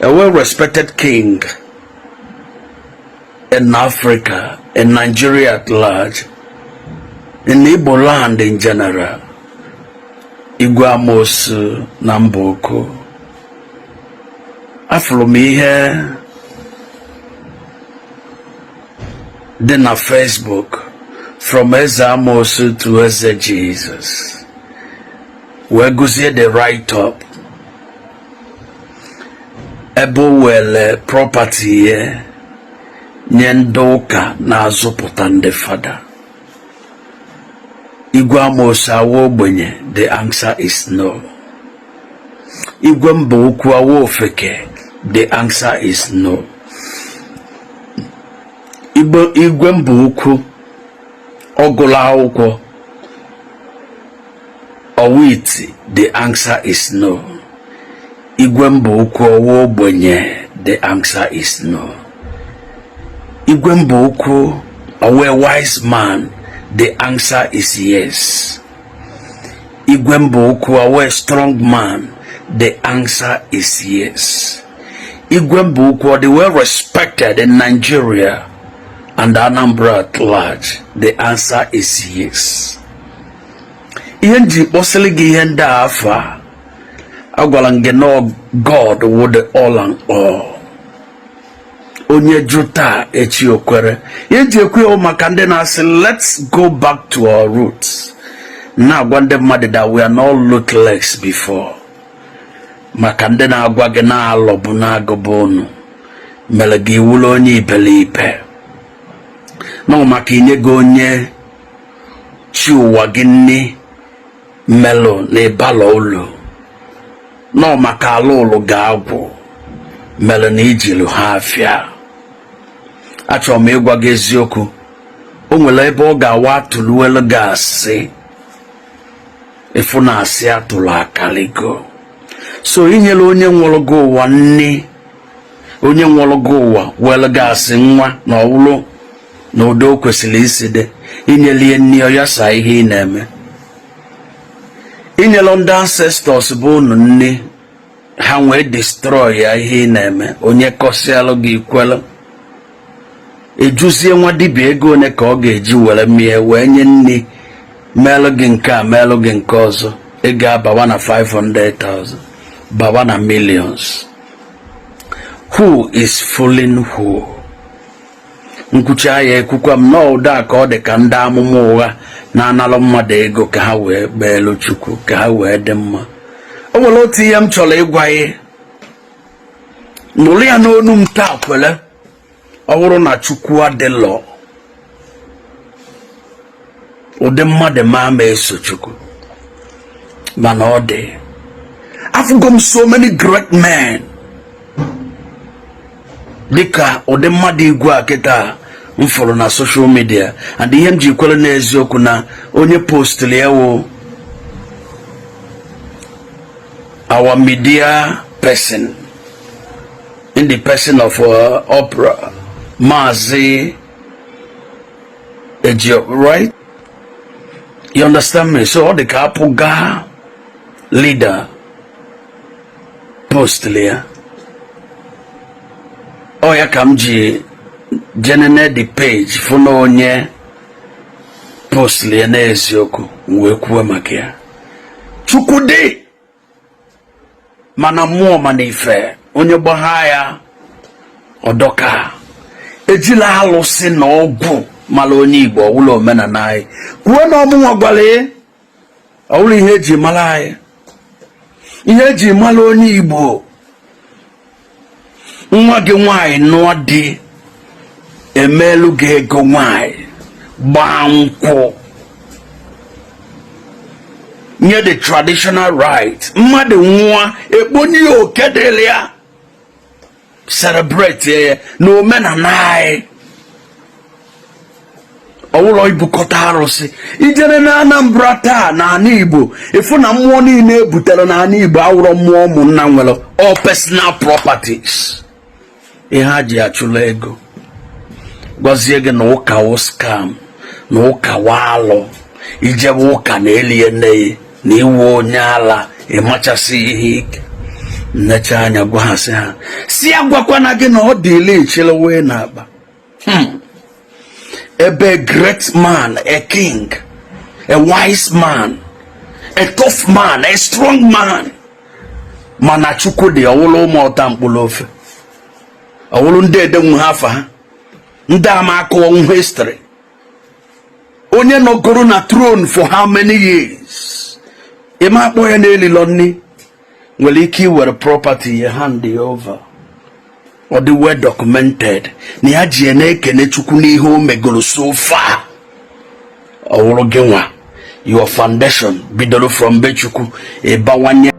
A well-respected king in Africa, in Nigeria at large, in Igbo land in general, Igwe Amosu na Mbaukwu. Afụrụ m ihe dị na Facebook from Eze Amosu to Eze Jesus wee gụzie the write up ebe o were property ya nye ndị ụka na-azụpụta ndị fada. Igwe Amosu awa ogbenye? The answer is no. Igwe Mbaukwu awa ofeke? The answer is no. Igwe Mbaukwu ọ gụlụ akwụkwọ, ọ wụ iti? The answer is no. Igwe Mbaukwu ọ wụ ogbenye? The answer is no. Igwe Mbaukwu ọ wụ a wise man? The answer is yes. Igwe Mbaukwu ọ wụ a strong man? The answer is yes. Igwe Mbaukwu ọ dị well respected in Nigeria and Anambra at large? The answer is yes. Ihe m ji kpọsịrị gị ihe ndị a afa, agwara m gị na God wụ the all and all. Onye jụ taa, echi o kwere. Ihe m ji ekwu ya maka ndị na-asị, "Let's go back to our roots," na-agwa ndị mmadụ that we are not ruthless before, maka ndị na-agwa gị na-alọbụ na-agụba unu mere gị wụrụ onye iberibe nọ, maka inye gị onye chi ụwa gị nni melụ na ịbala ụlọ nọ, maka ala ụlụ ga-agwụ mere na ijilu ha afịa. Achọrọ m ịgwa gị eziokwu, o nwere ebe ọ ga-awa atụluelu gị asị, ịfụ na asị atụrụ akaligo. So inyere onye nwụrụ gị ụwa nni, onye nwụrụ gị ụwa were gị asị nwa na ọwụlụ na ụdị o kwesịrị isi dị, inyere ihe nni ọ yasa ihe ị na-eme, inyere ndị ancestors bụ unu nni ha wee destroy ya ihe ị na-eme. Onye kọsịalụ gị ikwelu, ejuzie nwa dibịa ego one ka ọ ga-eji were mie wee nye nni, meelụ gị nke a, meelụ gị nke ọzọ, ego abawa na 500,000, bawa na millions. Who is fooling who? Nkwucha ya, ekwukwa m na ụda ka ọ dị ka ndị amụma ụgha na-analụ mmadụ ego ka ha wee kpeelu Chukwu ka ha wee dị mma. O nwere otu ihe m chọrọ ịgwa ya, nụrụ ya n'onu m taa, kwele. Ọ bụrụ na Chukwu adịlọ, ụdị mmadụ ma eso Chukwu, mana ọ dị. Afụgo m so many great men dịka ụdị mmadụ igwe a kịta m fụrụ na social media, and ihe m ji kwere n'eziokwu na onye postụrụ ya wụ our media person in the person of Opera Maazị Ejio, right? You understand me? So ọ dị ka APGA leader postụrụ ya. Ọ ya ka m ji jenene the page fụ na onye postụrụ ya n'eziokwu, m wee kwuo maka ya. Chukwu dị mana mmụọ mana ife onye gbagha ya ọdọka. Ejila alụsị na ọgwụ mara onye Igbo, ọwụla omenala anyị. Kwuo na ọmụnwa gwara ya, ọwụla ihe eji mara anyị, ihe eji mara onye Igbo. Nwa gị nwaanyị nụọ di, emeelu gị ego nwaanyị, gbaa nkwụ, nye the traditional right. Mmadụ nwụọ, ekponye ya oke dịrị ya, celebrate ya na omenala anyị. Ọwụlọ ibukọta arụsị ijere na Anambra taa na ala Igbo, ịfụ na mmụọ niile ebutere n'ala Igbo awụrọ mmụọ ụmụnna nwere, all personal properties. Ihe ha ji achụla ego, gwazie gị na ụka wụ scam, na ụka wụ alụ, ijebe ụka na elie nne ya na iwu onye ala, ịmachasị ihe ike. Nnecha anya gwa ha, sị ha si agwakwana gị na ọ dị ile echele wee na-akpa. Ebe great man, a king, a wise man, a tough man, a strong man, mana Chukwu dị ọwụlụ ụmụ ọta mkpụrụ ofe, ọwụlụ ndị edenwu ha afa ha, ndị ama akụọ history, onye nọgoro na throne for how many years, ịma akpọ ya n'elilo nni nwere ike iwere property ya hand ya over. Ọ dị well documented na ya ji ya na-ekene Chukwu n'ihe o megoro so far. Ọ wụrụ gị nwa, your foundation bidoro from be Chukwu ịbawanye.